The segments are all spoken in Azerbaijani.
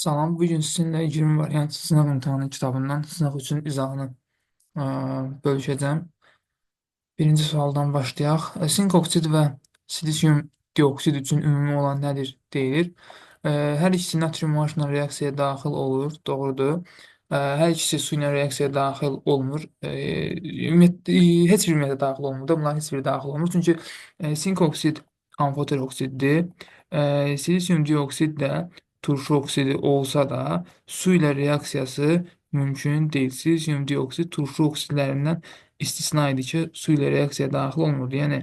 Salam, bu gün sizinlə 20 variant sınaq imtahanı kitabından sınaq üçün izahını bölüşəcəm. Birinci sualdan başlayaq. Sink oksid və silisium dioksid üçün ümumi olan nədir deyilir. Hər ikisi natrium OH-la reaksiyaya daxil olur, doğrudur. Hər ikisi su ilə reaksiyaya daxil olmur. Ümumiyyətlə, heç bir ümumiyyətlə daxil olmur da, bunların heç biri daxil olmur. Çünki sink oksid amfoter oksiddir. Silisium dioksid də turşu oksidi olsa da su ilə reaksiyası mümkün deyil. Silisium dioksid turşu oksidlərindən istisna idi ki, su ilə reaksiyaya daxil olmurdu. Yəni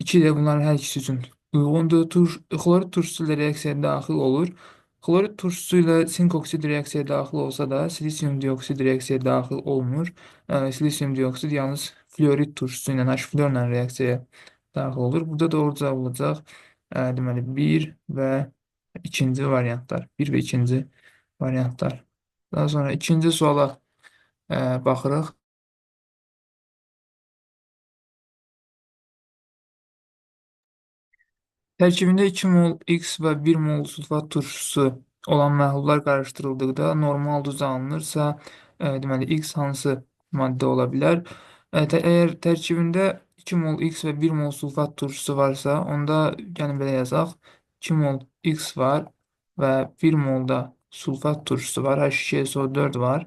2 də bunların hər ikisi üçün uyğundur. Xlorid turşusu ilə reaksiyaya daxil olur. Xlorid turşusu ilə sink oksid reaksiyaya daxil olsa da silisium dioksid reaksiyaya daxil olmur. Silisium dioksid yalnız fluorid turşusu ilə, H-fluorla reaksiyaya daxil olur. Burada doğru cavab olacaq. Deməli 1 və ikinci variantlar. 1 və ikinci variantlar. Daha sonra ikinci suala baxırıq. Tərkibində 2 mol X və 1 mol sulfat turşusu olan məhlullar qarışdırıldıqda normal duz alınırsa, deməli X hansı maddə ola bilər? Əgər tərkibində 2 mol X və 1 mol sulfat turşusu varsa, onda yəni belə yazaq. 2 mol X var və 1 mol da sulfat turşusu var. H2SO4 var.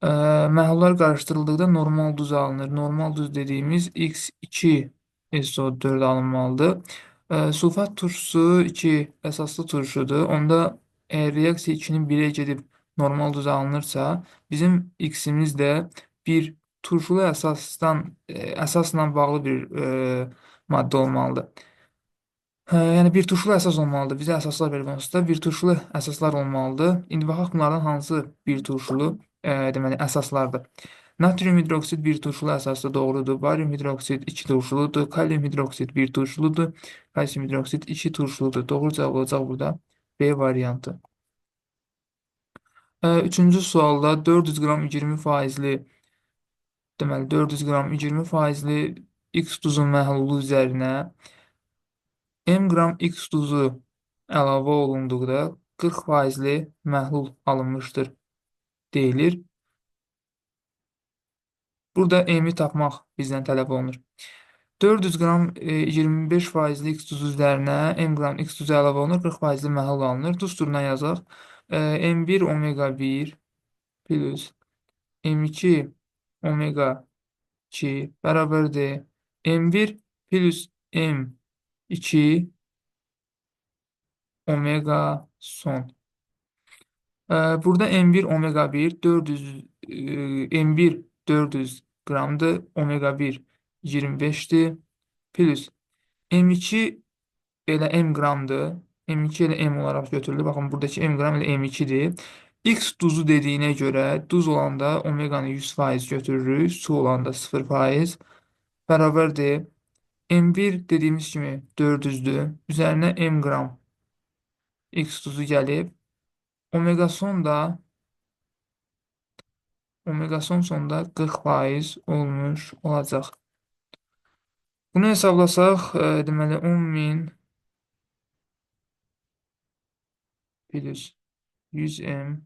Məhlullar qarışdırıldıqda normal duz alınır. Normal duz dediyimiz X2SO4 alınmalıdır. Sulfat turşusu 2 əsaslı turşudur. Onda əgər reaksiya 2-nin 1-ə gedib normal duz alınırsa, bizim X-imiz də bir turşulu əsasla bağlı bir maddə olmalıdır. Yəni bir turşulu əsas olmalıdır. Bizə əsaslar verilib onsuz da bir turşulu əsaslar olmalıdır. İndi baxaq bunlardan hansı bir turşulu deməli əsaslardır. Natrium hidroksid bir turşulu əsasdır, doğrudur. Barium hidroksid 2 turşuludur. Kalium hidroksid bir turşuludur. Kalsium hidroksid 2 turşuludur. Doğru cavab olacaq burada B variantı. Üçüncü sualda 400 qram 20 faizli, deməli 400 qram 20 faizli X duzu məhlulu üzərinə M qram X duzu əlavə olunduqda 40 faizli məhlul alınmışdır deyilir. Burada M-i tapmaq bizdən tələb olunur. 400 qram 25 faizli X duzu üzərinə M qram X duzu əlavə olunur, 40 faizli məhlul alınır. Düsturundan yazaq. M1 omega 1 plus M2 omega 2 bərabərdir M1 plus M2 omega son. Burada M1 omega 1 400, M1 400 qramdır, omega 1 25-dir plus M2 elə M qramdır. M2 elə M olaraq götürülür. Baxın, buradakı M qram elə M2-dir. X duzu dediyinə görə duz olanda omeganı 100% götürürük, su olanda 0% bərabərdir. M1 dediyimiz kimi 400-dür. Üzərinə M qram X duzu gəlib. Omega son da omega son sonda 40% olmuş olacaq. Bunu hesablasaq, deməli 10.000 plus 100M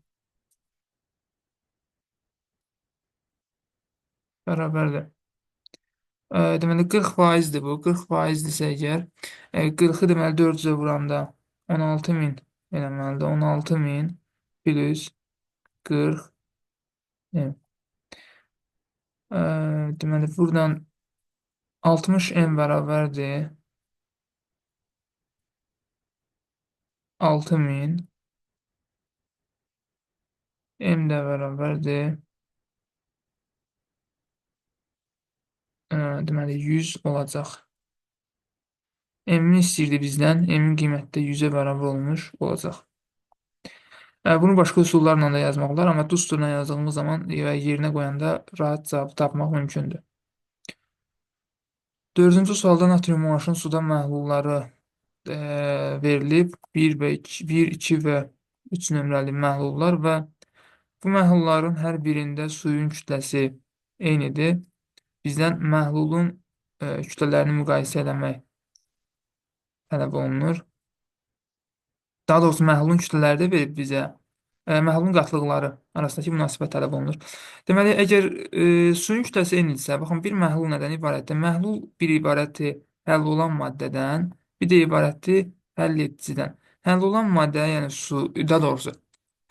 bərabərdir. Deməli 40 faizdir bu. 40 faizdirsə əgər, 40-ı deməli 400-ə vuranda 16.000 eləməlidir. 16.000 plus 40 M. Deməli buradan 60 M bərabərdir 6000 M də bərabərdir deməli 100 olacaq. M-ni istəyirdi bizdən. M-in qiyməti də 100-ə bərabər olmuş olacaq. Bunu başqa üsullarla da yazmaq olar, amma düsturla yazdığımız zaman və yerinə qoyanda rahat cavabı tapmaq mümkündür. Dördüncü sualda natrium OH-ın suda məhlulları verilib. 1 və 2, 1, 2 və 3 nömrəli məhlullar və bu məhlulların hər birində suyun kütləsi eynidir. Bizdən məhlulun kütlələrini müqayisə eləmək tələb olunur. Daha doğrusu məhlulun kütlələri də verib bizə. Məhlulun qatlıqları arasındakı münasibət tələb olunur. Deməli, əgər suyun kütləsi eynidirsə, baxın, bir məhlul nədən ibarətdir? Məhlul bir ibarətdir həll olan maddədən, bir də ibarətdir həll edicidən. Həll olan maddə, yəni su, daha doğrusu,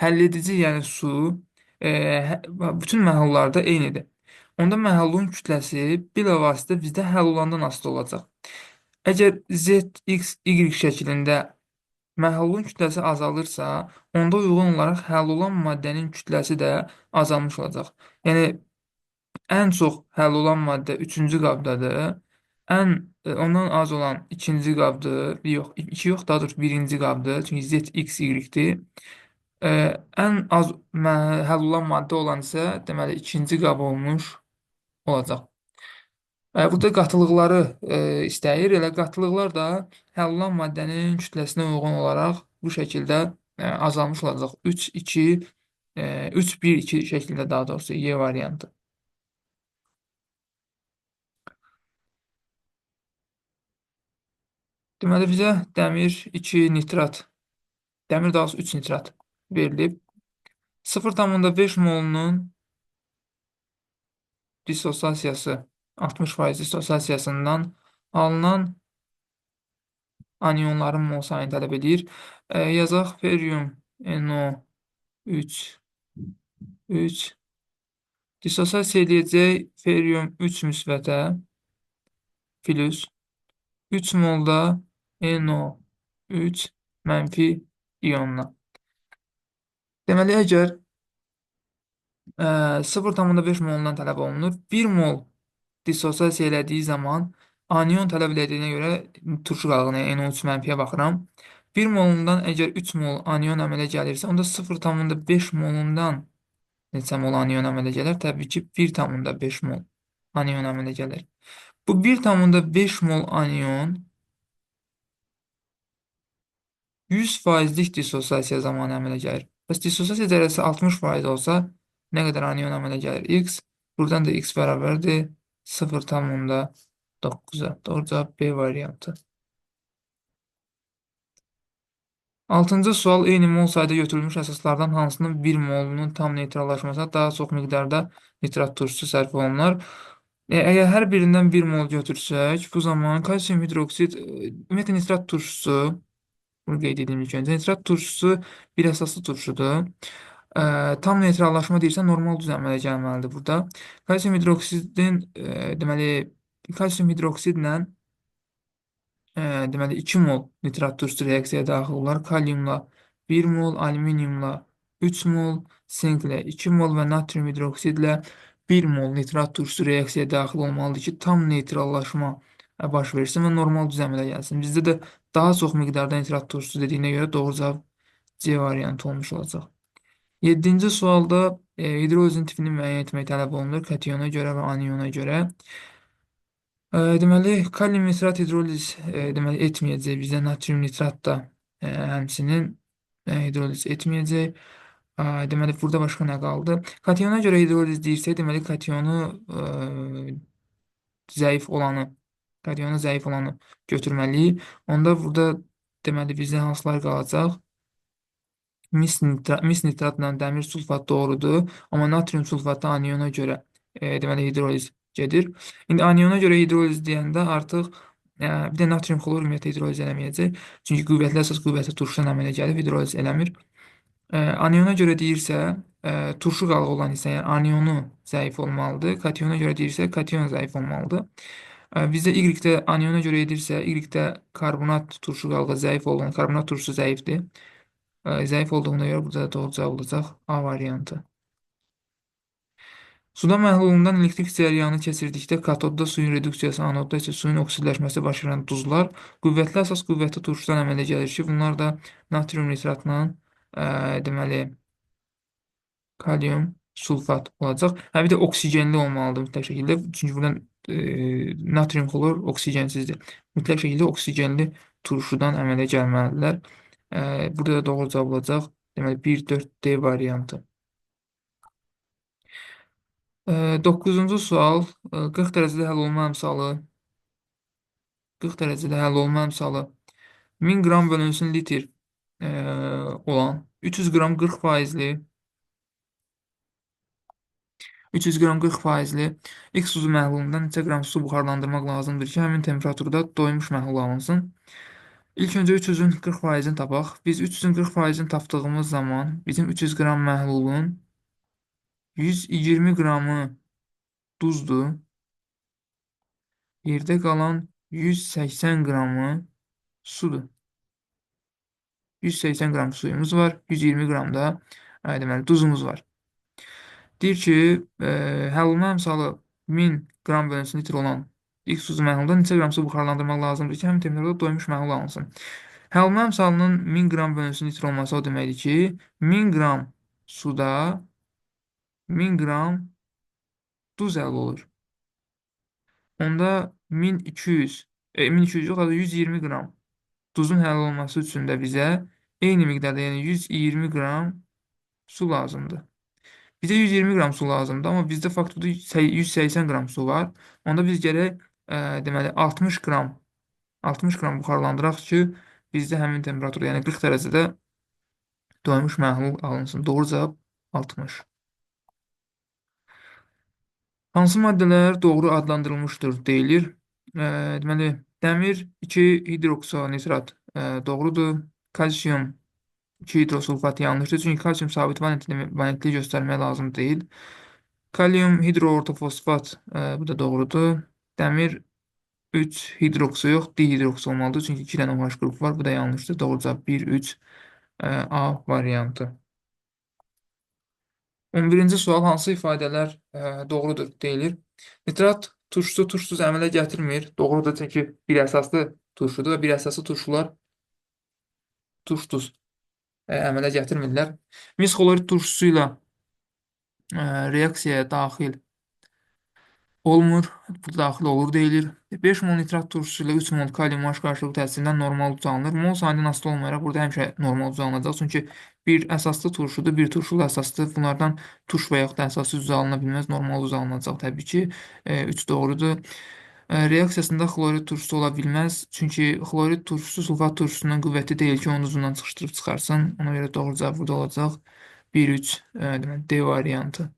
həll edici, yəni su, bütün məhlullarda eynidir. Onda məhlulun kütləsi bilavasitə bizdə həll olandan asılı olacaq. Əgər Z, X, Y şəklində məhlulun kütləsi azalırsa, onda uyğun olaraq həll olan maddənin kütləsi də azalmış olacaq. Yəni, ən çox həll olan maddə 3-cü qabdadır. Ondan az olan 2-ci qabdır. Yox, 2 yox, daha doğrusu 1-ci qabdır. Çünki Z, X, Y-dir. Ən az həll olan maddə olan isə, deməli, 2-ci qab olmuş olacaq. Burada qatılıqları istəyir. Elə qatılıqlar da həll olan maddənin kütləsinə uyğun olaraq bu şəkildə azalmış olacaq. 3, 2, 3, 1, 2 şəklində daha doğrusu Y variantı. Deməli, bizə dəmir 2 nitrat, dəmir daha doğrusu 3 nitrat verilib. 0,5 molunun dissosiasiyası, 60% dissosiasiyasından alınan anionların mol sayını tələb edir. Yazaq ferium NO3 3 dissosiasiya eləyəcək ferium 3 müsbətə plus 3 molda NO3 mənfi ionuna. Deməli, əgər 0,5 molundan tələb olunur, 1 mol dissosiasiya elədiyi zaman anion tələb elədiyinə görə turşu qalığına, yəni NO3 mənfiyə baxıram. 1 molundan əgər 3 mol anion əmələ gəlirsə, onda 0,5 molundan neçə mol anion əmələ gələr? Təbii ki, 1,5 mol anion əmələ gəlir. Bu 1,5 mol anion 100%lik dissosiasiya zamanı əmələ gəlir. Bəs dissosiasiya dərəcəsi 60% olsa, nə qədər anion əmələ gəlir? X. Buradan da X bərabərdir 0,9-a. Doğru cavab B variantı. Altıncı sual, eyni mol sayda götürülmüş əsaslardan hansının 1 molunun tam neytrallaşmasına daha çox miqdarda nitrat turşusu sərf olunar? Əgər hər birindən 1 mol götürsək, bu zaman kalsium hidroksid, ümumiyyətlə nitrat turşusu, bunu qeyd edeyim ilk öncə, nitrat turşusu bir əsaslı turşudur. Tam neytrallaşma deyirsə, normal düz əmələ gəlməlidir burada. Kalsium hidroksidin, deməli, kalsium hidroksidlə deməli 2 mol nitrat turşusu reaksiyaya daxil olar. Kaliumla 1 mol, alüminiumla 3 mol, sinklə 2 mol və natrium hidroksidlə 1 mol nitrat turşusu reaksiyaya daxil olmalıdır ki, tam neytrallaşma baş versin və normal düz əmələ gəlsin. Bizdə də daha çox miqdarda nitrat turşusu dediyinə görə doğru cavab C variantı olmuş olacaq. 7-ci sualda hidrolizin tipini müəyyən etmək tələb olunur kationa görə və aniona görə. Deməli, kalium nitrat hidroliz deməli, etməyəcək. Bizdə natrium nitrat da həmçinin hidroliz etməyəcək. Deməli, burada başqa nə qaldı? Kationa görə hidroliz deyirsə, deməli, kationu zəif olanı, kationu zəif olanı götürməliyik. Onda burada deməli, bizdə hansılar qalacaq? Mis nitratla dəmir sulfat doğrudur, amma natrium sulfatda aniona görə deməli, hidroliz gedir. İndi aniona görə hidroliz deyəndə artıq bir də natrium xlor ümumiyyətlə hidroliz eləməyəcək. Çünki qüvvətli əsas qüvvətli turşudan əmələ gəlib, hidroliz eləmir. Aniona görə deyirsə, turşu qalığı olan hissə, yəni anionu zəif olmalıdır. Kationa görə deyirsə, kation zəif olmalıdır. Bizdə Y-də aniona görə edirsə, Y-də karbonat turşu qalığı zəif olan, karbonat turşusu zəifdir. Zəif olduğuna görə burada da doğru cavab olacaq A variantı. Suda məhlulundan elektrik cəryanı keçirdikdə katodda suyun reduksiyası, anodda isə suyun oksidləşməsi baş verən duzlar qüvvətli əsas qüvvətli turşudan əmələ gəlir ki, bunlar da natrium nitratla deməli, kalium sulfat olacaq. Hə, bir də oksigenli olmalıdır mütləq şəkildə. Çünki buradan natrium xlor oksigensizdir. Mütləq şəkildə oksigenli turşudan əmələ gəlməlidirlər. Burada da doğru cavab olacaq. Deməli, 1-4D variantı. 9-cu sual, 40 dərəcədə həll olma əmsalı, 40 dərəcədə həll olma əmsalı 1000 qram bölünsün litr olan 300 qram 40 faizli 300 qram 40 faizli X tuzu məhlulundan neçə qram su buxarlandırmaq lazımdır ki, həmin temperaturda doymuş məhlul alınsın. İlk öncə 300-ün 40 faizini tapaq. Biz 300-ün 40 faizini tapdığımız zaman bizim 300 qram məhlulun 120 qramı duzdur. Yerdə qalan 180 qramı sudur. 180 qram suyumuz var, 120 qram da deməli, duzumuz var. Deyir ki, həll olma əmsalı 1000 qram bölünsün litr olan X tuzu məhlulda neçə qram su buxarlandırmaq lazımdır ki, həmin temperaturda doymuş məhlul alınsın. Həll olma əmsalının 1000 qram bölünsün litr olması o deməkdir ki, 1000 qram suda 1000 qram duz həll olur. Onda 1200, 1200 yox, 120 qram duzun həll olması üçün də bizə eyni miqdarda, yəni 120 qram su lazımdır. Bizə 120 qram su lazımdır, amma bizdə faktorda 180 qram su var. Onda biz gərək deməli 60 qram buxarlandıraq ki, bizdə həmin temperatur, yəni 40 dərəcədə doymuş məhlul alınsın. Doğru cavab 60. Hansı maddələr doğru adlandırılmışdır deyilir. Deməli, dəmir 2 hidroksonitrat doğrudur. Kalsium 2 hidrosulfat yanlışdır. Çünki kalsium sabit valentliyi göstərmək lazım deyil. Kalium hidroortofosfat bu da doğrudur. Dəmir 3 hidrokso yox, dihidrokso olmalıdır. Çünki 2 dənə OH qrupu var. Bu da yanlışdır. Doğru cavab 1, 3 A variantı. 11-ci sual hansı ifadələr doğrudur deyilir. Nitrat turşusu turşusuz əmələ gətirmir. Doğrudur, çünki bir əsaslı turşudur və bir əsaslı turşular turş duz əmələ gətirmirlər. Mis xlorid turşusu ilə reaksiyaya daxil olmur. Bu daxil olur deyilir. 5 mol nitrat turşusu ilə 3 mol kalium OH qarşılıqlı təsirindən normal duz alınır. Mol sayından asılı olmayaraq burada həmişə normal duz alınacaq. Çünki bir əsaslı turşudur, bir turşulu əsaslı. Bunlardan turş və yaxud da əsaslı duz alına bilməz. Normal duz alınacaq təbii ki. 3 doğrudur. Reaksiyasında xlorid turşusu ola bilməz. Çünki xlorid turşusu sulfat turşusundan qüvvətli deyil ki, onu duzundan çıxışdırıb çıxarsın. Ona görə doğru cavab burada olacaq. 1, 3, deməli D variantı.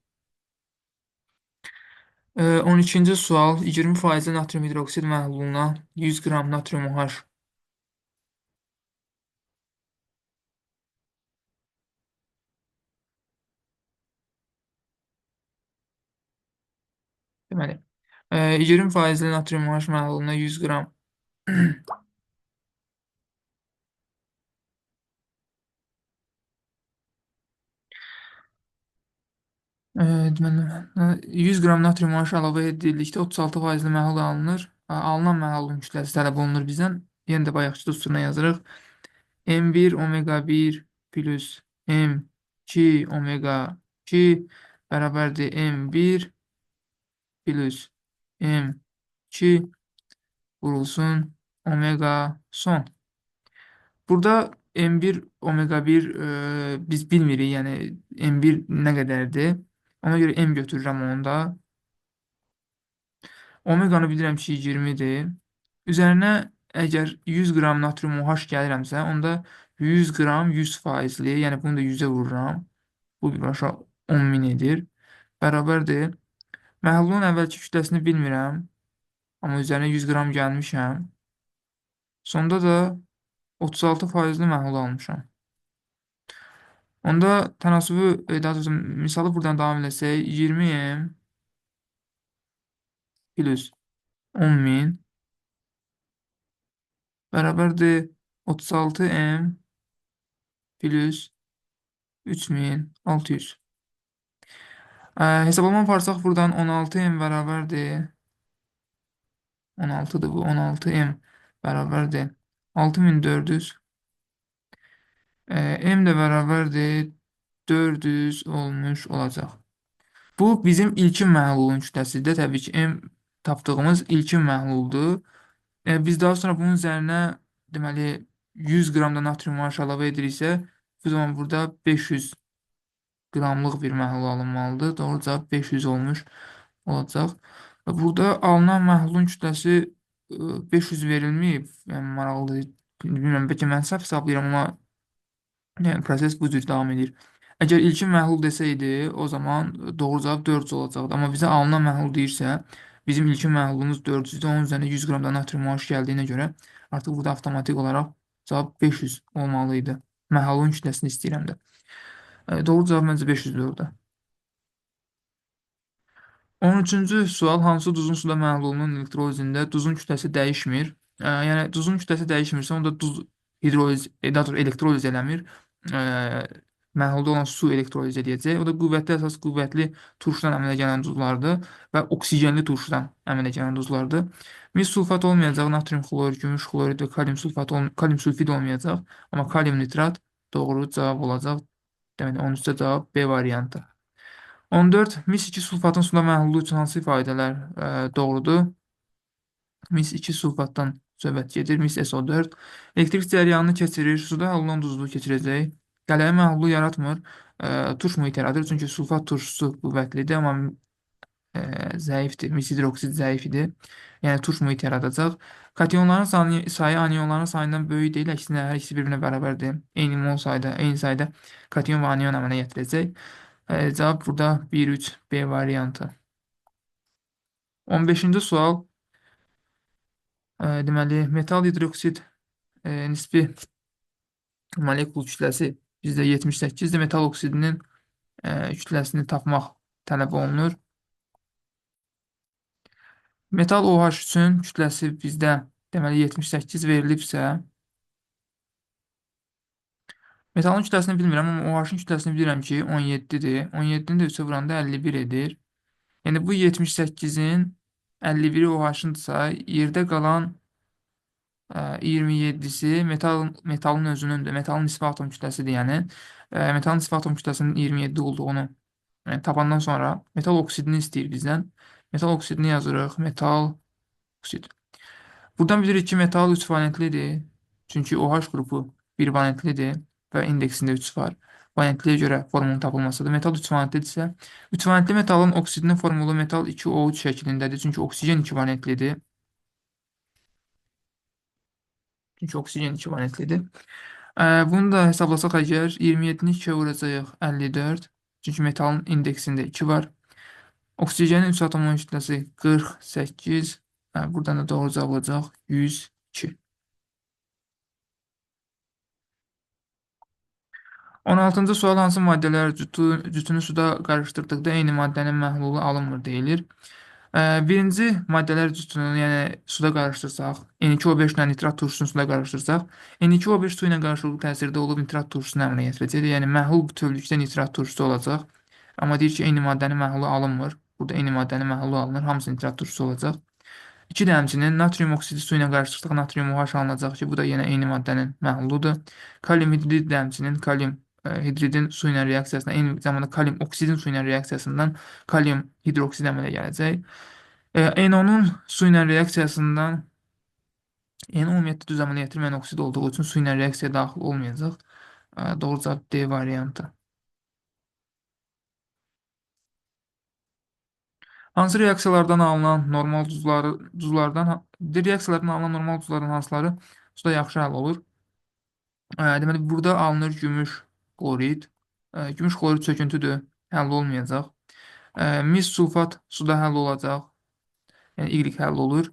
12-ci sual 20 faizli natrium hidroksid məhluluna 100 qram natrium OH deməli, 20 faizli natrium OH məhluluna 100 qram deməli, 100 qram natrium OH əlavə edildikdə 36 faizli məhlul alınır. Alınan məhlulun kütləsi tələb olunur bizdən. Yenə də bayaqki düsturuna yazırıq. M1 omega 1 plus M2 omega 2 bərabərdir M1 plus M2 vurulsun omega son. Burada M1 omega 1 biz bilmirik, yəni M1 nə qədərdir. Ona görə M götürürəm onda. Omeganı bilirəm ki, 20-dir. Üzərinə əgər 100 qram natrium OH gəlirəmsə, onda 100 qram 100 faizli, yəni bunu da 100-ə vururam. Bu birbaşa 10.000 edir. Bərabərdir. Məhlulun əvvəlki kütləsini bilmirəm. Amma üzərinə 100 qram gəlmişəm. Sonda da 36 faizli məhlul almışam. Onda tənasübü, daha doğrusu misalı buradan davam eləsək, 20M plus 10.000 bərabərdir 36M plus 3600. Hesablama aparsaq buradan 16M bərabərdir. 16-dır bu. 16M bərabərdir 6400. M də bərabərdir 400 olmuş olacaq. Bu bizim ilkin məhlulun kütləsidir. Təbii ki, M tapdığımız ilkin məhluldur. Biz daha sonra bunun üzərinə deməli 100 qram da natrium OH əlavə ediriksə, bu zaman burada 500 qramlıq bir məhlul alınmalıdır. Doğru cavab 500 olmuş olacaq. Və burada alınan məhlulun kütləsi 500 verilməyib. Yəni maraqlıdır. Bilmirəm, bəlkə mən səhv hesablayıram, amma Yəni proses bu cür davam edir. Əgər ilkin məhlul desəydi, o zaman doğru cavab 400 olacaqdı. Amma bizə alınan məhlul deyirsə, bizim ilkin məhlulumuz 400-dür. Onun üzərində 100 qram da natrium OH gəldiyinə görə artıq burada avtomatik olaraq cavab 500 olmalı idi. Məhlulun kütləsini istəyirəm də. Doğru cavab məncə 500-dür orada. 13-cü sual, hansı duzun suda məhlulunun elektrolizində duzun kütləsi dəyişmir? Yəni duzun kütləsi dəyişmirsə, onda duz hidroliz, daha doğrusu elektroliz eləmir. Məhlulda olan su elektroliz edəcək. O da qüvvətli, əsas qüvvətli turşudan əmələ gələn duzlardır və oksigenli turşudan əmələ gələn duzlardır. Mis sulfat olmayacaq, natrium xlorid, gümüş xlorid və kalium sulfat, kalium sulfid olmayacaq. Amma kalium nitrat doğru cavab olacaq. Deməli, 13-də cavab B variantı. 14. Mis 2 sulfatın suda məhlulu üçün hansı ifadələr doğrudur? Mis 2 sulfatdan söhbət gedir. Mis SO4. Elektrik cəryanını keçirir. Suda həll olunan duzlu keçirəcək. Qələvi məhlulu yaratmır. Turş mühit yaradır. Çünki sulfat turşusu qüvvətlidir, amma zəifdir. Mis hidroksid zəif idi. Yəni turş mühit yaradacaq. Kationların sayı anionların sayından böyük deyil. Əksinə hər ikisi bir-birinə bərabərdir. Eyni mol sayda, eyni sayda kation və anion əmələ gətirəcək. Cavab burada 1-3 B variantı. 15-ci sual. Deməli, metal hidroksid nisbi molekul kütləsi bizdə 78-dir. Metal oksidinin kütləsini tapmaq tələb olunur. Metal OH üçün kütləsi bizdə deməli 78 verilibsə, metalın kütləsini bilmirəm, amma OH-ın kütləsini bilirəm ki, 17-dir. 17-ni də 3-ə vuranda 51 edir. Yəni bu 78-in 51-i OH-ındırsa, yerdə qalan 27-si metalın özünündür. Metalın nisbi atom kütləsidir, yəni. Metalın nisbi atom kütləsinin 27 olduğunu yəni, tapandan sonra metal oksidini istəyir bizdən. Metal oksidini yazırıq. Metal oksid. Buradan bilirik ki, metal 3 valentlidir. Çünki OH qrupu 1 valentlidir və indeksində 3 var. Valentliyə görə formulun tapılmasıdır. Metal 3 valentlidirsə, 3 valentli metalın oksidinin formulu metal 2O3 şəklindədir. Çünki oksigen 2 valentlidir. Çünki oksigen 2 valentlidir. Bunu da hesablasaq əgər 27-ni 2-yə vuracağıq 54. Çünki metalın indeksində 2 var. Oksigenin 3 atomunun kütləsi 48. Buradan da doğru cavab olacaq 102. 16-cı sual hansı maddələr cütünü suda qarışdırdıqda eyni maddənin məhlulu alınmır deyilir. Birinci maddələr cütünü, yəni suda qarışdırsaq, N2O5 ilə nitrat turşusunu suda qarışdırsaq, N2O5 su ilə qarşılıqlı təsirdə olub nitrat turşusunu əmələ gətirəcək. Yəni məhlul bütövlükdə nitrat turşusu olacaq. Amma deyir ki, eyni maddənin məhlulu alınmır. Burada eyni maddənin məhlulu alınır, hamısı nitrat turşusu olacaq. İki də həmçinin natrium oksidi su ilə qarışdırsaq natrium OH alınacaq ki, bu da yenə eyni maddənin məhluludur. Kalium hidrid də həmçinin kalium hidridin su ilə reaksiyasından, eyni zamanda kalium oksidin su ilə reaksiyasından kalium hidroksid əmələ gələcək. NO-nun su ilə reaksiyasından NO ümumiyyətlə düz əmələ gətirməyən oksid olduğu üçün su ilə reaksiyaya daxil olmayacaq. Doğru cavab D variantı. Hansı reaksiyalardan alınan normal duzlardan, reaksiyalardan alınan normal duzlardan hansıları suda yaxşı həll olur? Deməli, burada alınır gümüş klorid. Gümüş klorid çöküntüdür, həll olmayacaq. Mis sulfat suda həll olacaq. Yəni Y həll olur.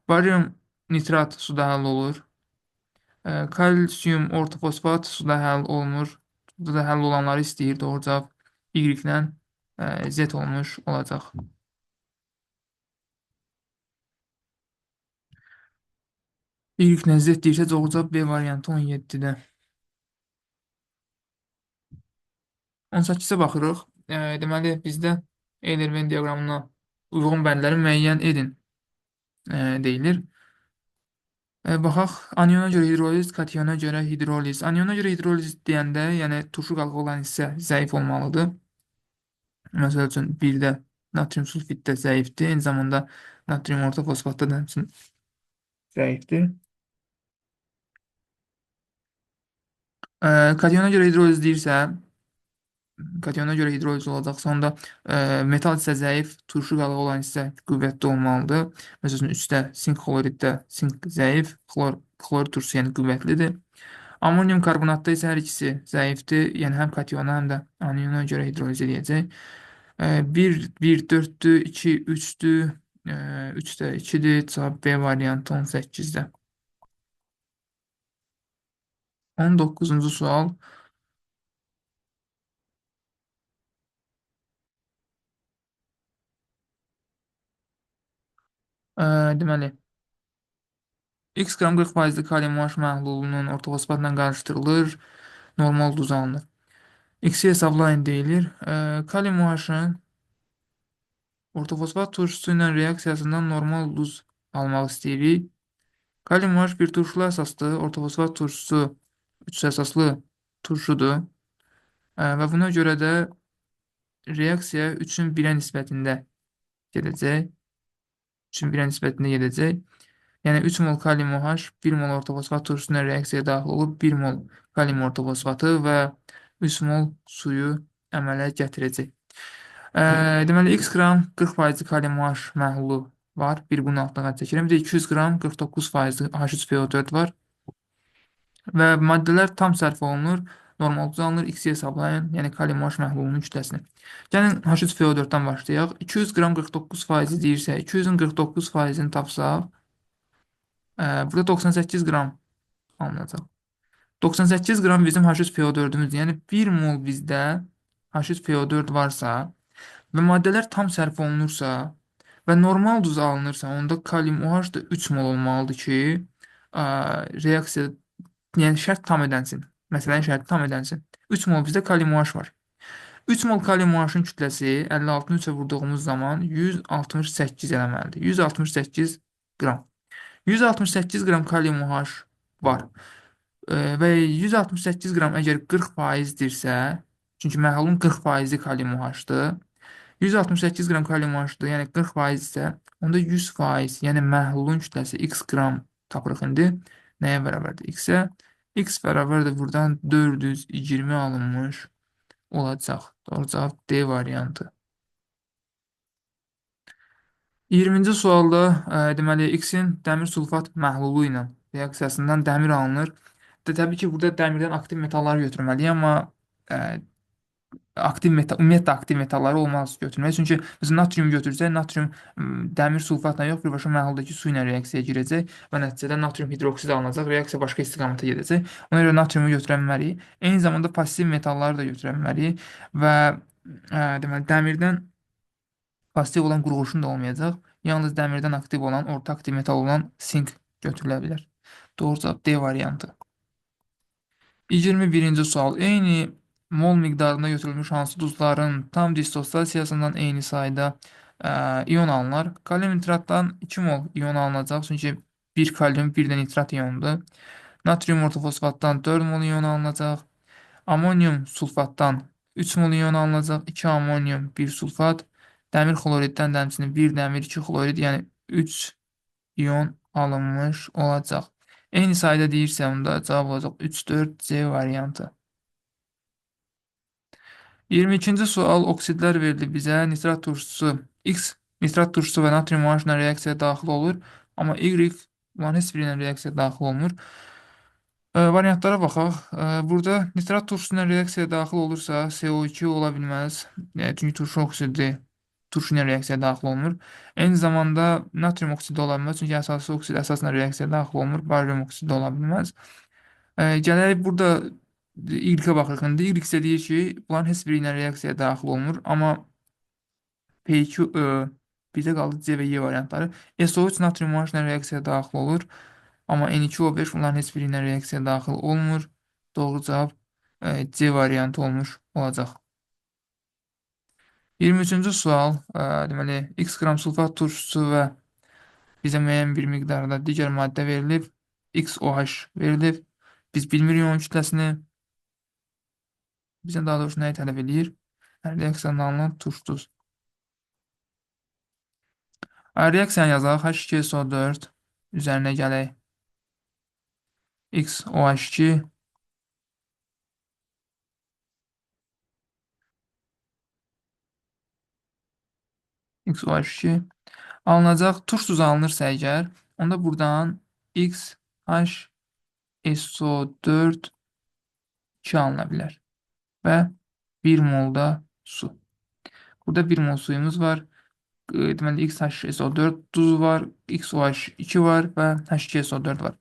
Barium nitrat suda həll olur. Kalsium ortofosfat suda həll olunur. Burada da həll olanları istəyir. Doğru cavab Y ilə Z olmuş olacaq. Y ilə Z deyirsə, doğru cavab B variantı 17-də. 18-ə baxırıq. Deməli, bizdə Euler-Venn diaqramına uyğun bəndləri müəyyən edin deyilir. Baxaq, aniona görə hidroliz, kationa görə hidroliz. Aniona görə hidroliz deyəndə, yəni turşu qalığı olan hissə zəif olmalıdır. Məsəl üçün, 1-də natrium sulfid də zəifdir. Eyni zamanda natrium ortofosfatda da həmçinin zəifdir. Kationa görə hidroliz deyirsə, kationa görə hidroliz olacaqsa, onda metal hissə zəif, turşu qalığı olan hissə qüvvətli olmalıdır. Məsəl üçün, 3-də sink xloriddə sink zəif, xlor turşusu yəni qüvvətlidir. Amonyum karbonatda isə hər ikisi zəifdir. Yəni həm katyona, həm də aniona görə hidroliz edəcək. 1, 1, 4-dür, 2, 3-dür, 3 də 2-dir. Cavab B variantı 18-də. 19-cu sual. Deməli, X qram 40 faizli kalium OH məhlulunun ortofosfatla qarışdırılır, normal duz alınır. X-i hesablayın deyilir. Kalium OH-ın ortofosfat turşusu ilə reaksiyasından normal duz almaq istəyirik. Kalium OH bir turşulu əsasdır. Ortofosfat turşusu 3 əsaslı turşudur. Və buna görə də reaksiya 3-ün 1-ə nisbətində gedəcək. 3-ün 1-ə nisbətində gedəcək. Yəni 3 mol kalium OH 1 mol ortofosfat turşusuna reaksiyaya daxil olub 1 mol kalium ortofosfatı və 3 mol suyu əmələ gətirəcək. Deməli, x qram 40 faizli kalium OH məhlulu var. Bir bunun altına xətt çəkirəm. Bir də 200 qram 49 faizli H3PO4 var. Və maddələr tam sərf olunur. Normal duz alınır. X-i hesablayın. Yəni kalium OH məhlulunun kütləsini. Gəlin H3PO4-dən başlayaq. 200 qram 49 faizi deyirsə, 200-ün 49 faizini tapsaq, burada 98 qram alınacaq. 98 qram bizim H3PO4-ümüzdür. Yəni 1 mol bizdə H3PO4 varsa və maddələr tam sərf olunursa və normal duz alınırsa, onda kalium OH da 3 mol olmalıdır ki, reaksiya, yəni şərt tam ödənsin. Məsələnin şərti tam ödənsin. 3 mol bizdə kalium OH var. 3 mol kalium OH-ın kütləsi 56-nı 3-ə vurduğumuz zaman 168 eləməlidir. 168 qram. 168 qram kalium OH var. Və 168 qram əgər 40 faizdirsə, çünki məhlulun 40 faizi kalium OH-dır. 168 qram kalium OH-dır, yəni 40 faiz isə, onda 100 faiz, yəni məhlulun kütləsi x qram tapırıq indi. Nəyə bərabərdir? X-ə. X bərabərdir buradan 420 alınmış olacaq. Doğru cavab D variantı. 20-ci sualda deməli X-in dəmir sulfat məhlulu ilə reaksiyasından dəmir alınır. Təbii ki, burada dəmirdən aktiv metalları götürməliyik, amma aktiv metal, ümumiyyətlə aktiv metalları olmaz götürmək. Çünki biz natrium götürsək, natrium dəmir sulfatla yox, birbaşa məhluldakı su ilə reaksiyaya girəcək və nəticədə natrium hidroksid alınacaq, reaksiya başqa istiqamətə gedəcək. Ona görə natriumu götürə bilmərik. Eyni zamanda passiv metalları da götürə bilmərik və deməli dəmirdən pasiv olan qurğuşun da olmayacaq. Yalnız dəmirdən aktiv olan, orta aktiv metal olan sink götürülə bilər. Doğru cavab D variantı. 21-ci sual. Eyni mol miqdarında götürülmüş hansı duzların tam dissosiasiyasından eyni sayda iyon alınır? Kalium nitratdan 2 mol iyon alınacaq. Çünki 1 kalium, 1 də nitrat iyonudur. Natrium ortofosfatdan 4 mol iyon alınacaq. Amonyum sulfatdan 3 mol iyon alınacaq. 2 amonyum, 1 sulfat. Dəmir xloriddən də həmçinin 1 dəmir, 2 xlorid, yəni 3 iyon alınmış olacaq. Eyni sayda deyirsə, onda cavab olacaq 3, 4, C variantı. 22-ci sual oksidlər verilib bizə. Nitrat turşusu X nitrat turşusu və natrium OH ilə reaksiyaya daxil olur. Amma Y bunların heç biri ilə reaksiyaya daxil olmur. Variantlara baxaq. Burada nitrat turşusu ilə reaksiyaya daxil olursa CO2 ola bilməz. Çünki turşu oksidi turşu ilə reaksiyaya daxil olmur. Eyni zamanda natrium oksidi ola bilməz. Çünki əsaslı oksid əsasla reaksiyaya daxil olmur. Barium oksidi ola bilməz. Gələk burada Y-ə baxırıq indi. Y isə deyir ki, bunların heç biri ilə reaksiyaya daxil olmur. Amma P2 bizə qaldı C və Y variantları. SO3 natrium OH ilə reaksiyaya daxil olur. Amma N2O5 bunların heç biri ilə reaksiyaya daxil olmur. Doğru cavab C variantı olmuş olacaq. 23-cü sual, deməli, X qram sulfat turşusu və bizə müəyyən bir miqdarda digər maddə verilib. XOH verilib. Biz bilmirik onun kütləsini. Bizdən daha doğrusu nəyi tələb eləyir? Reaksiyadan alınan turş duz. Reaksiyanı yazaq. H2SO4 üzərinə gələk. XOH2 XOH2 alınacaq. Turş duz alınırsa əgər, onda buradan XH SO4 2 alına bilər və 1 molda su. Burada 1 mol suyumuz var. Deməli, XHSO4 duzu var, XOH2 var və H2SO4 var.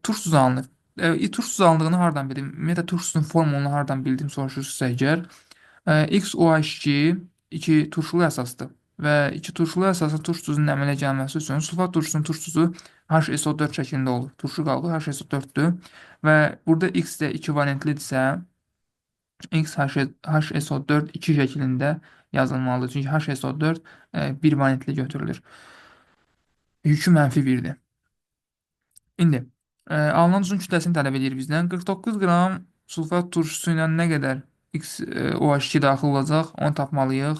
Turş tuzu alınır. Turş tuzu alındığını hardan bildim? Ümumiyyətlə, turş tuzunun formulunu hardan bildim soruşursunuzsa əgər. XOH2 2 turşulu əsasdır və 2 turşulu əsasın turş tuzunun əmələ gəlməsi üçün sulfat turşusunun turş tuzu HSO4 şəklində olur. Turşu qalıbı HSO4-dür və burada X də 2 valentlidirsə, X HSO4 2 şəklində yazılmalıdır. Çünki HSO4 1 valentli götürülür. Yükü mənfi 1-dir. İndi alınan tuzun kütləsini tələb edir bizdən. 49 qram sulfat turşusu ilə nə qədər XOH2 daxil olacaq, onu tapmalıyıq.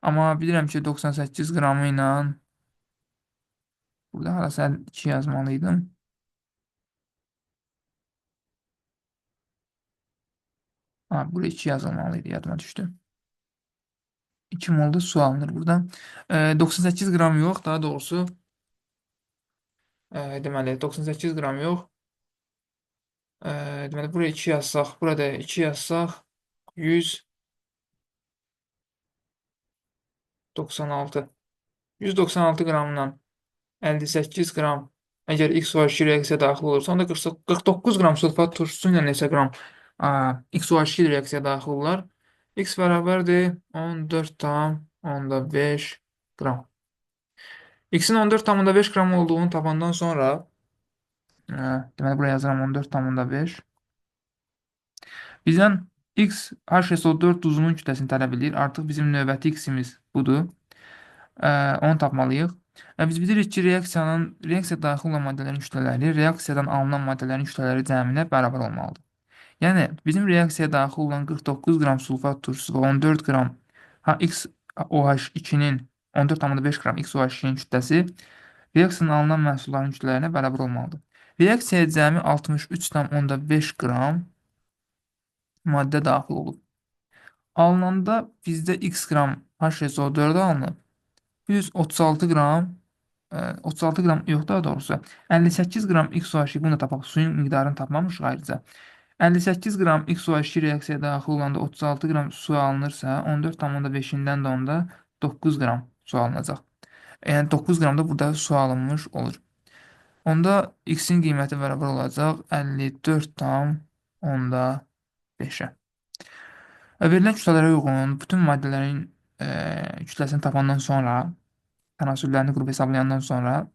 Amma bilirəm ki, 98 qramı ilə burada harasa 2 yazmalıydım. Ha, buraya 2 yazılmalıydı, yadıma düşdü. 2 molda su alınır buradan. 98 qram yox, daha doğrusu deməli 98 qram yox. Deməli buraya 2 yazsaq, burada 2 yazsaq 196. 196 qramdan 58 qram əgər XOH2 reaksiya daxil olursa, onda 49 qram sulfat turşusu ilə neçə qram XOH2 reaksiya daxil olar? X bərabərdir 14,5 qram. X-in 14,5 qram olduğunu tapandan sonra, deməli buraya yazıram 14,5. Bizdən X HSO4 duzunun kütləsini tələb edir. Artıq bizim növbəti X-imiz budur. Onu tapmalıyıq. Biz bilirik ki, reaksiya daxil olan maddələrin kütlələri reaksiyadan alınan maddələrin kütlələri cəminə bərabər olmalıdır. Yəni, bizim reaksiyaya daxil olan 49 qram sulfat turşusu və 14 qram XOH2-nin 14,5 qram XOH2-nin kütləsi reaksiyadan alınan məhsulların kütlələrinə bərabər olmalıdır. Reaksiyaya cəmi 63,5 qram maddə daxil olub. Alınanda bizdə X qram HSO4 alınıb. Plus 36 qram 36 qram yox, daha doğrusu 58 qram XOH2, bunu da tapaq, suyun miqdarını tapmamışıq ayrıca. 58 qram XOH2 reaksiyaya daxil olanda 36 qram su alınırsa, 14,5-dən də onda 9 qram su alınacaq. Yəni 9 qram da burada su alınmış olur. Onda X-in qiyməti bərabər olacaq 54,5-ə. Verilən kütlələrə uyğun bütün maddələrin kütləsini tapandan sonra, tənasüllərini qrup hesablayandan sonra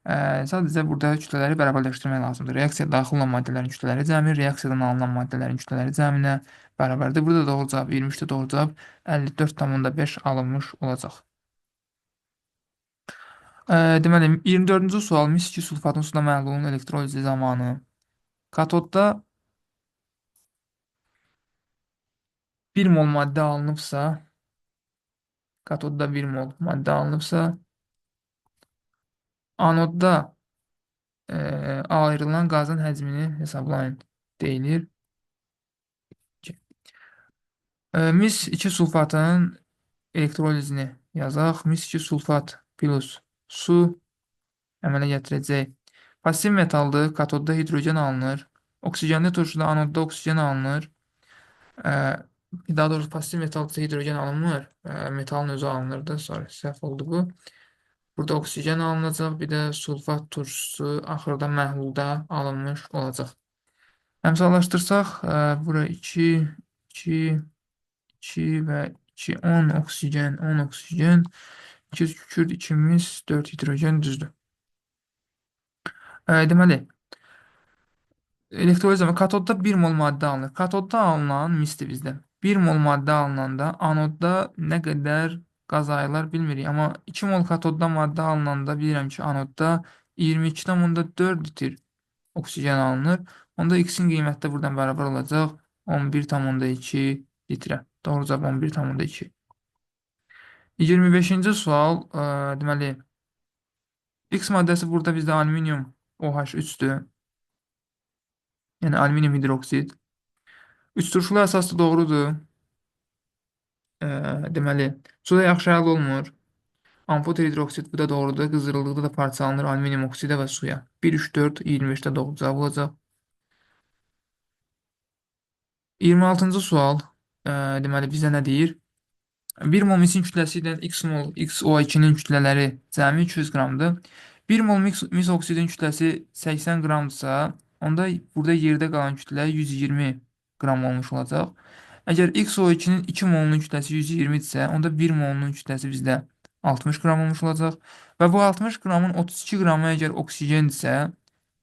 sadəcə burada kütlələri bərabərləşdirmək lazımdır. Reaksiya daxil olan maddələrin kütlələri cəmi, reaksiyadan alınan maddələrin kütlələri cəminə bərabərdir. Burada doğru cavab 23-də doğru cavab 54,5 alınmış olacaq. Deməli, 24-cü sual mis 2 sulfatın suda məhlulunun elektrolizi zamanı katodda 1 mol maddə alınıbsa, katodda 1 mol maddə alınıbsa, anodda ayrılan qazın həcmini hesablayın deyilir. Mis 2 sulfatın elektrolizini yazaq. Mis 2 sulfat plus su əmələ gətirəcək. Pasiv metaldır. Katodda hidrogen alınır. Oksigenli turşuda anodda oksigen alınır. Daha doğrusu pasiv metalda hidrogen alınmır. Metalın özü alınırdı. Sorry, səhv oldu bu. Burada oksigen alınacaq. Bir də sulfat turşusu axırda məhlulda alınmış olacaq. Əmsallaşdırsaq, bura 2, 2, 2 və 2, 10 oksigen, 10 oksigen, 2 kükürt, 2 mis, 4 hidrogen düzdür. Deməli, elektroliz zamanı katodda 1 mol maddə alınır. Katodda alınan misdir bizdə. 1 mol maddə alınanda anodda nə qədər qaz ayrılar bilmirik. Amma 2 mol katodda maddə alınanda bilirəm ki, anodda 22,4 litr oksigen alınır. Onda X-in qiyməti də buradan bərabər olacaq 11,2 litrə. Doğru cavab 11,2. 25-ci sual, deməli, X maddəsi burada bizdə alüminium OH3-dür. Yəni alüminium hidroksid. Üç turşulu əsaslı doğrudur. Deməli, suda yaxşı həll olmur. Amfoter hidroksid bu da doğrudur. Qızdırıldıqda da parçalanır alüminium oksidə və suya. 1, 3, 4, 25-də doğru cavab olacaq. 26-cı sual deməli bizə nə deyir? 1 mol misin kütləsi ilə X mol XO2-nin kütlələri cəmi 200 qramdır. 1 mol mis oksidin kütləsi 80 qramdırsa, onda burada yerdə qalan kütlə 120 qram olmuş olacaq. Əgər XO2-nin 2 molunun kütləsi 120-dirsə, onda 1 molunun kütləsi bizdə 60 qram olmuş olacaq. Və bu 60 qramın 32 qramı əgər oksigendirsə,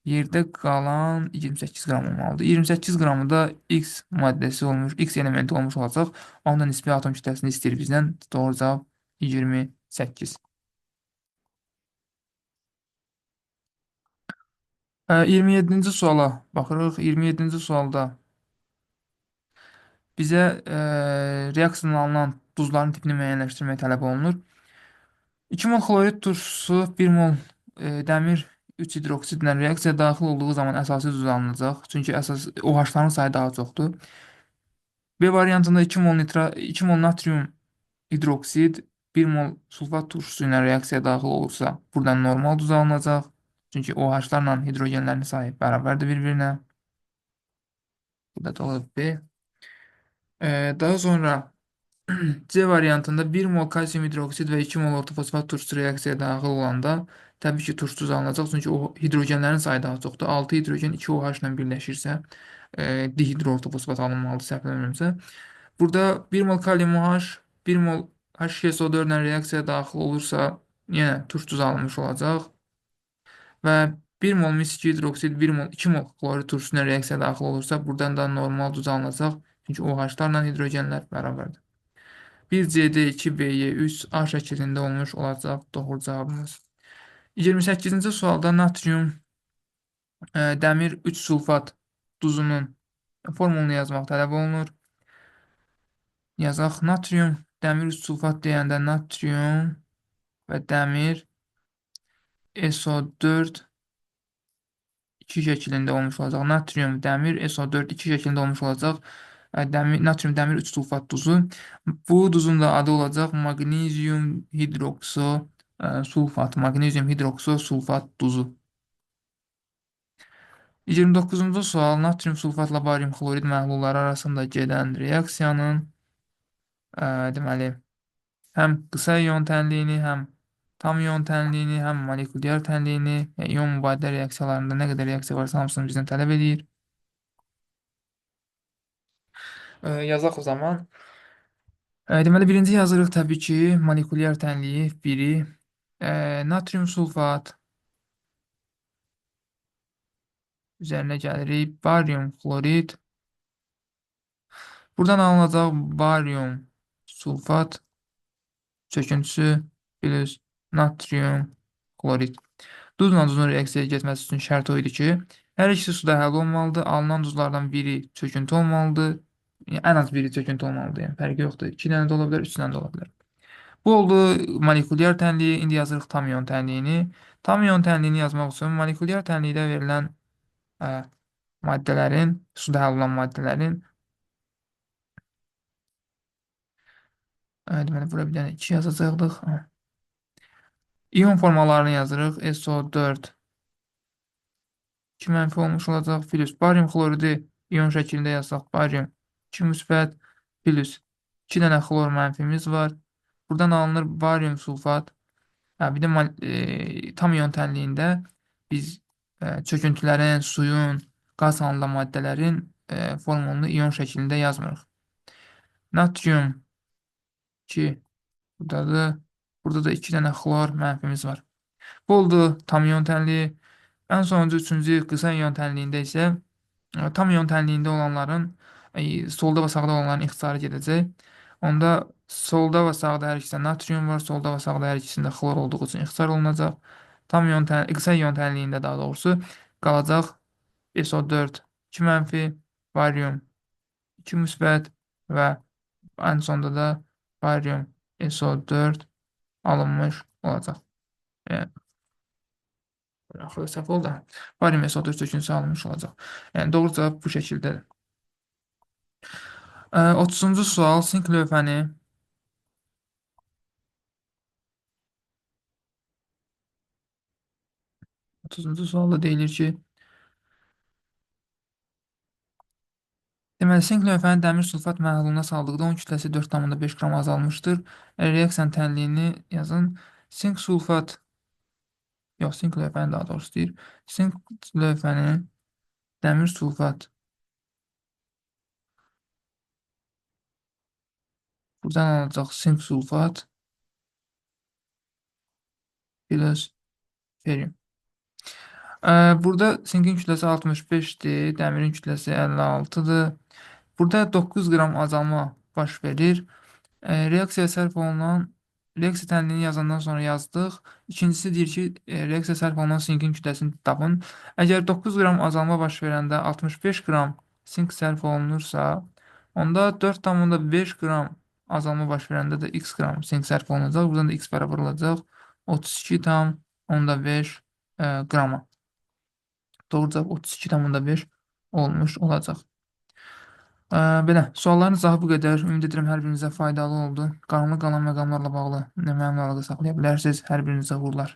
yerdə qalan 28 qram olmalıdır. 28 qramı da X maddəsi olmuş, X elementi olmuş olacaq. Onda nisbi atom kütləsini istəyir bizdən. Doğru cavab 28. 27-ci suala baxırıq. 27-ci sualda bizə reaksiyadan alınan duzların tipini müəyyənləşdirmək tələb olunur. 2 mol xlorid turşusu 1 mol dəmir 3 hidroksidlə reaksiya daxil olduğu zaman əsasi duz alınacaq. Çünki əsas OH-ların sayı daha çoxdur. B variantında 2 mol 2 mol natrium hidroksid 1 mol sulfat turşusu ilə reaksiya daxil olursa, buradan normal duz alınacaq. Çünki OH-larla hidrogenlərin sayı bərabərdir bir-birinə. Burada da olur B. Daha sonra C variantında 1 mol kalsium hidroksid və 2 mol ortofosfat turşusu reaksiyaya daxil olanda təbii ki, turşu duz alınacaq. Çünki o hidrogenlərin sayı daha çoxdur. 6 hidrogen 2 OH ilə birləşirsə, dihidroortofosfat alınmalıdır səhv eləmirəmsə. Burada 1 mol kalium OH, 1 mol H2SO4 ilə reaksiyaya daxil olursa, yenə turş duz alınmış olacaq. Və 1 mol mis 2 hidroksid, 1 mol 2 mol xlorid turşusu ilə reaksiyaya daxil olursa, buradan da normal duz alınacaq. Çünki OH-larla hidrogenlər bərabərdir. 1CD, 2BY, 3 A şəklində olmuş olacaq doğru cavabımız. 28-ci sualda natrium dəmir 3 sulfat duzunun formulunu yazmaq tələb olunur. Yazaq natrium dəmir 3 sulfat deyəndə natrium və dəmir SO4 2 şəklində olmuş olacaq. Natrium dəmir SO4 2 şəklində olmuş olacaq. Natrium dəmir 3 sulfat duzu. Bu duzun da adı olacaq maqnezium hidrokso sulfat. Maqnezium hidrokso sulfat duzu. 29-cu sual natrium sulfatla barium xlorid məhlulları arasında gedən reaksiyanın deməli həm qısa ion tənliyini, həm tam ion tənliyini, həm molekulyar tənliyini, yəni ion mübadilə reaksiyalarında nə qədər reaksiya varsa hamısını bizdən tələb edir. Yazaq o zaman. Deməli, birinci yazırıq təbii ki, molekulyar tənliyi biri. Natrium sulfat üzərinə gəlirik. Barium xlorid. Buradan alınacaq barium sulfat çöküntüsü plus natrium xlorid. Duzla duzun reaksiyaya getməsi üçün şərt o idi ki, hər ikisi suda həll olmalıdır. Alınan duzlardan biri çöküntü olmalıdır. Yəni, ən az biri çöküntü olmalıdır. Yəni, fərqi yoxdur. 2 dənə də ola bilər, 3 dənə də ola bilər. Bu oldu molekulyar tənliyi. İndi yazırıq tam ion tənliyini. Tam ion tənliyini yazmaq üçün molekulyar tənlikdə verilən maddələrin, suda həll olan maddələrin deməli, bura bir dənə 2 yazacaqdıq. İon formalarını yazırıq. SO4 2 mənfi olmuş olacaq. Plus barium xloridi ion şəklində yazsaq, barium 2 müsbət plus 2 dənə xlor mənfimiz var. Buradan alınır barium sulfat. Bir də tam ion tənliyində biz çöküntülərin, suyun, qaz halında maddələrin formulunu ion şəklində yazmırıq. Natrium 2 buradadır. Burada da 2 dənə xlor mənfimiz var. Bu oldu tam ion tənliyi. Ən sonuncu üçüncü qısa ion tənliyində isə tam ion tənliyində olanların solda və sağda olanların ixtisarı gedəcək. Onda solda və sağda hər ikisində natrium var, solda və sağda hər ikisində xlor olduğu üçün ixtisar olunacaq. Tam ion qısa ion tənliyində daha doğrusu qalacaq SO4 2 mənfi, barium 2 müsbət və ən sonda da barium SO4 alınmış olacaq. Yəni, axırda səhv oldu. Barium SO4 çöküntüsü alınmış olacaq. Yəni, doğru cavab bu şəkildədir. 30-cu sual, sink lövhəni 30-cu sualda deyilir ki, deməli, sink lövhəni dəmir sulfat məhluluna saldıqda onun kütləsi 4,5 qram azalmışdır. Reaksiyanın tənliyini yazın. Sink sulfat, yox, sink lövhəni daha doğrusu deyir. Sink lövhəni dəmir sulfat buradan alacaq sink sulfat plus ferium. Burada sinkin kütləsi 65-dir, dəmirin kütləsi 56-dır. Burada 9 qram azalma baş verir. Reaksiya sərf olunan reaksiya tənliyini yazandan sonra yazdıq. İkincisi deyir ki, reaksiya sərf olunan sinkin kütləsini tapın. Əgər 9 qram azalma baş verəndə 65 qram sink sərf olunursa, onda 4,5 qram azalma baş verəndə də x qram sink sərf olunacaq. Buradan da x bərabər olacaq 32,5 qrama. Doğru cavab 32,5 olmuş olacaq. Belə, sualların izahı bu qədər. Ümid edirəm hər birinizə faydalı oldu. Qaranlıq qalan məqamlarla bağlı mənimlə əlaqə saxlaya bilərsiniz. Hər birinizə uğurlar.